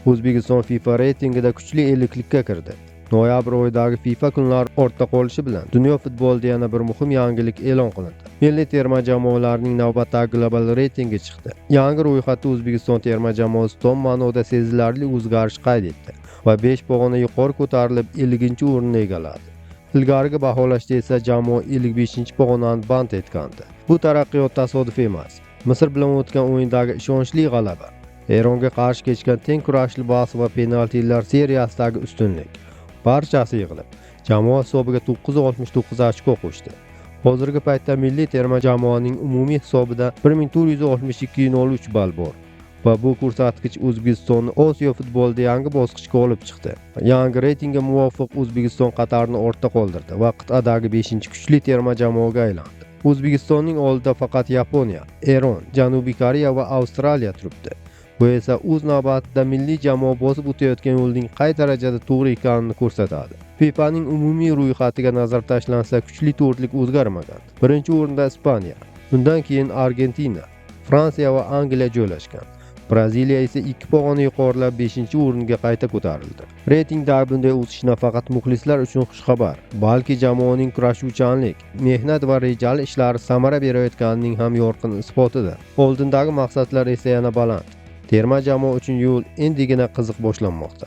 O'zbekiston FIFA reytingida kuchli elliklikka kirdi. Noyabr oyidagi FIFA kunlari ortda qolishi bilan dunyo futbolida yana bir muhim yangilik e'lon qilindi. Milliy terma jamoalarning navbatdagi global reytingi chiqdi. Yangi ro'yxatda O'zbekiston terma jamoasi tom ma'noda sezilarli o'zgarish qayd etdi va 5 pog'ona yuqori ko'tarilib 50-o'rinni egalladi. Ilgarigi baholashda esa jamoa 55-pog'onani band etgandi. Bu taraqqiyot tasodif emas. Misr bilan o'tgan o'yindagi ishonchli g'alaba, Eronga qarshi kechgan teng kurashli bahs va penaltilar seriyasidagi ustunlik barchasi yig'ilib, jamoa hisobiga 969 ochko qo'shdi. Hozirgi paytda milliy terma jamoaning umumiy hisobida 1462,03 ball bor va bu ko'rsatkich O'zbekistonni Osiyo futbolida yangi bosqichga olib chiqdi. Yangi reytingga muvofiq O'zbekiston Qatarni ortda qoldirdi va qit'adagi 5-kuchli terma jamoaga aylandi. O'zbekistonning oldida faqat Yaponiya, Eron, Janubiy Koreya va Avstraliya turibdi. Bu esa o'z navbatida milliy jamoa bosib o'tayotgan yo'lning qay darajada to'g'ri ekanini ko'rsatadi. FIFAning umumiy ro'yxatiga nazar tashlansa, kuchli to'rtlik o'zgarmagan. Birinchi o'rinda Ispaniya, undan keyin Argentina, Fransiya va Angliya joylashgan. Braziliya esa 2 pog'ona yuqorilab 5-o'ringa qayta ko'tarildi. Reytingdagi bunday o'sish nafaqat muxlislar uchun xushxabar, balki jamoaning kurashuvchanlik, mehnat va rejali ishlari samara berayotganining ham yorqin isbotidir. Oldindagi maqsadlar esa yana baland. Terma jamoa uchun yo'l endigina qiziq boshlanmoqda.